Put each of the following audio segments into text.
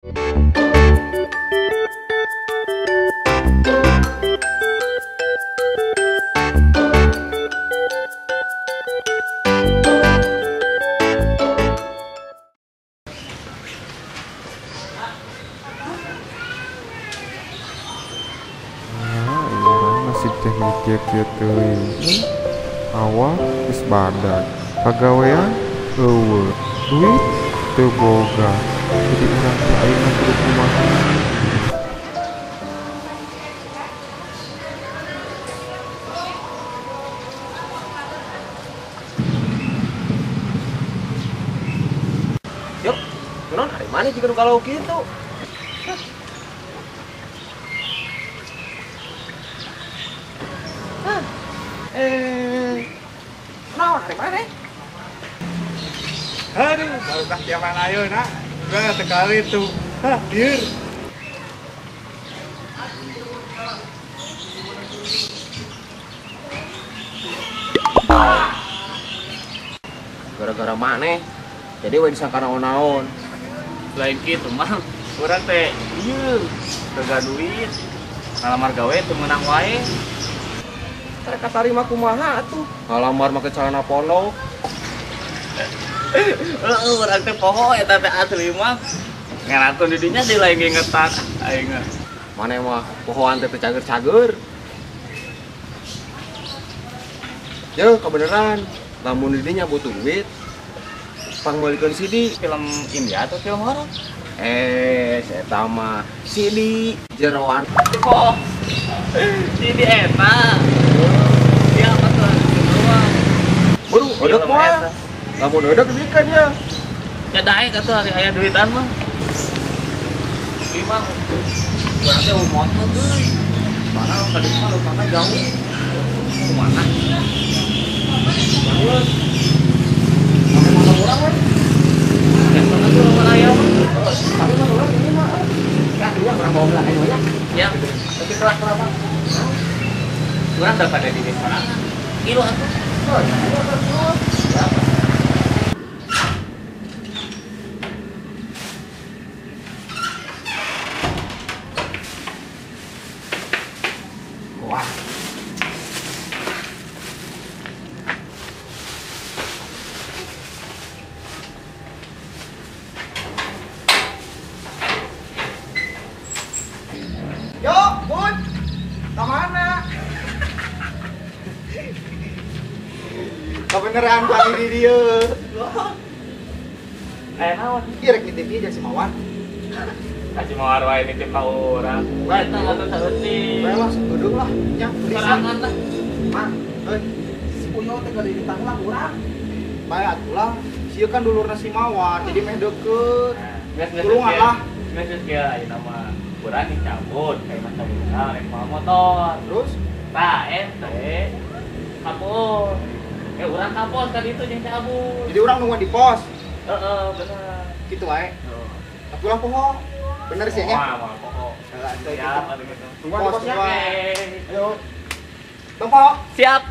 Masih teh mikir kieu teuing. Awak geus badag, pagawean eueuh, duit teu boga. Jadi urang teh ayeuna kudu kumaha? Yuk, kunaon ari maneh jiga nu galau kitu? Naon ari maneh? Aduh, baru tah zaman ayeuna. Geus sekali tuh. Hah, lieur. Gara-gara maneh. Jadi we disangka naon-naon. Lain kitu mah, urang teh ieu gagal duit. Ngalamar gawe teu meunang wae. Rek katarima kumaha atuh? Ngalamar make celana pondok. Heeh, urang teh poho eta teh asli mah. Ngelatun di dinya di lain ngingetan aing mah. Maneh mah pohoan teh teu cager-cager. Yeuh, kebeneran. Lamun di dinya butuh duit, pangmeulikeun CD. Film India atau film horor? Eta mah CD jeroan. Oh, CD eta. Siapa tuh? Buru, odek mah. Lamun odek belikan ya. Ya daek atuh ari aya duitan mah. Ieu mah urang teh motor deui. Mana ka dieu mah leumpangna jauh. Kumaha? Bangun. Make motor urang we. Ya mana tuh lamun aya mah. Tapi mah urang ini mah. Ya, iya urang bawa belakang we ya. Ya, tapi kerak berapa? Urang dapat di dieu sorangan. Ilu atuh. Wah. Yo, Bun. Ka mana? Kebeneran pagi di dieu. Aya naon? Ieu rek nitip ieu jeung si Mawar. Ka si Mawar wae nitip ka urang. Eta atuh saeutik. Bae lah, seudung lah, nya sorangan lah. Mang, euy. Si Uyo teh gede ditanglah urang. Bae atuh lah. Sieun kan dulurna si Mawar, jadi meh deukeut. Tulungan lah. Geus kieu ayeuna mah urang dicabut kayak macam urang rek mawa motor. Terus? Tah ente kabur. Urang ka pos tadi itu jeung cabut. Jadi urang nungguan di pos. Heeh, bener. Kitu wae. Heeh. Tapi ulah poho. Bener sih nya. Wah, poho. Siap atuh gitu. Tungguan di posnya. Ayo. Tong poho. Siap.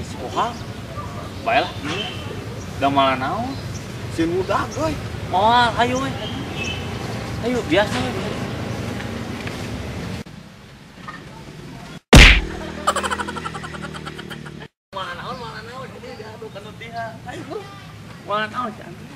Si Kohang. Bae lah. Da malah naon? Sieun budak euy. Moal, hayu we. Hayu biasa we. Malah naon jadi diadu kana dia. Hayu bro. Malah naon cantik.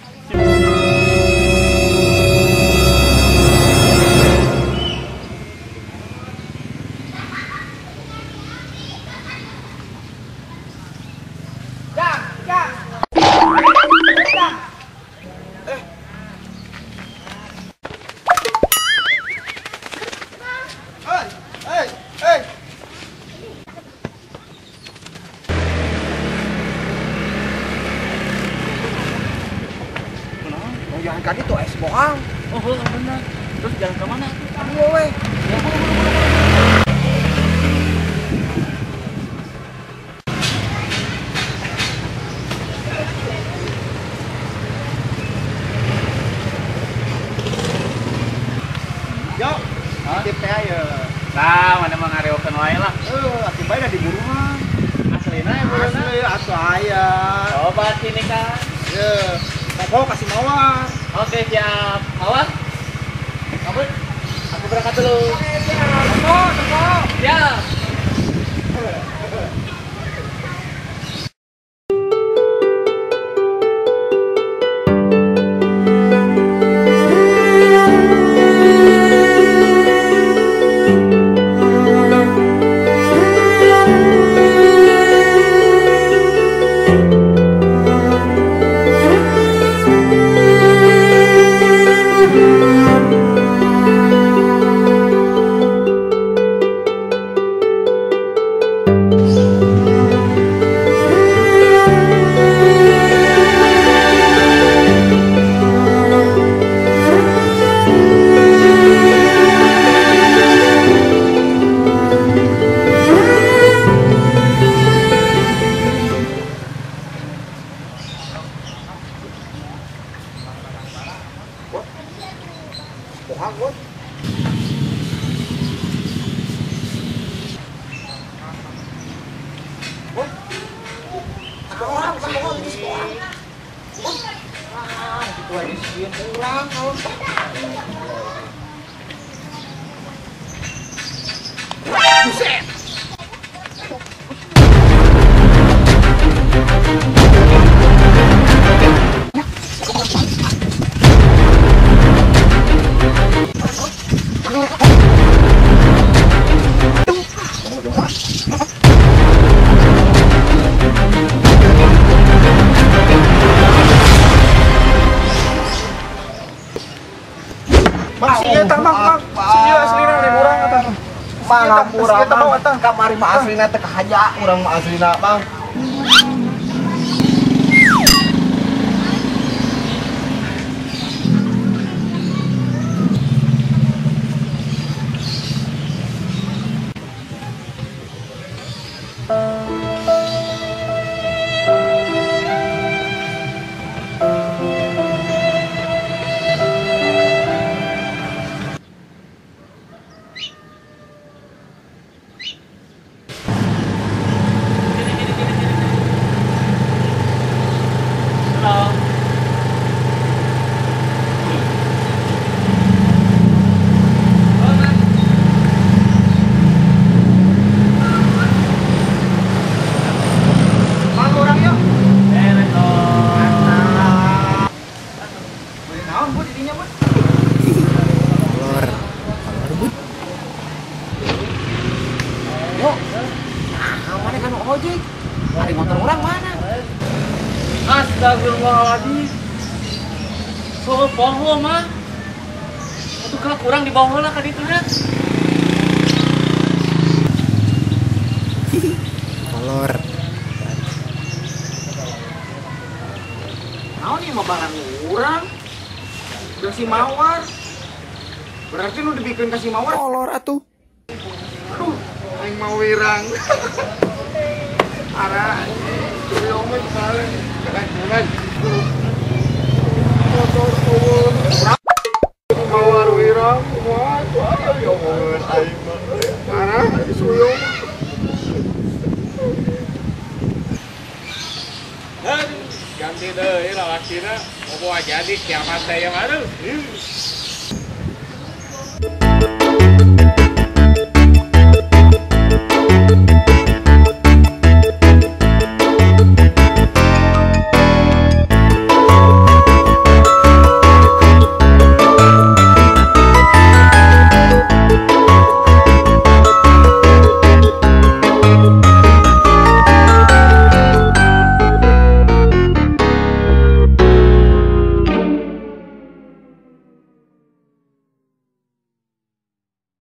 Jangan kan itu es bohong. Oh, benar. Terus jalan ke mana? Iya weh. Ya, Obat sini kan. Ye, pokok kasih Mawar. Oke, siap. Mawar. Kamu, aku berangkat dulu. Oke, siap. Tepok, tepok. Siap. Kamari mah aslina teh kahaja urang mah aslina Bang. Astagfirullahaladzim. So poho mah. Atuh kalau kurang di bawah lah ka ditu nya. Kolor. Naon ieu mah barang urang? Udah si Mawar. Berarti lu dibikeun ka si Mawar? Kolor atuh. Aduh, aing mau wirang. Arah. Motor Mawar wirang kumaha ya omongan aing mah. Parah suyung. Ganti deui lalakina moal jadi kiamat teh ya aduh.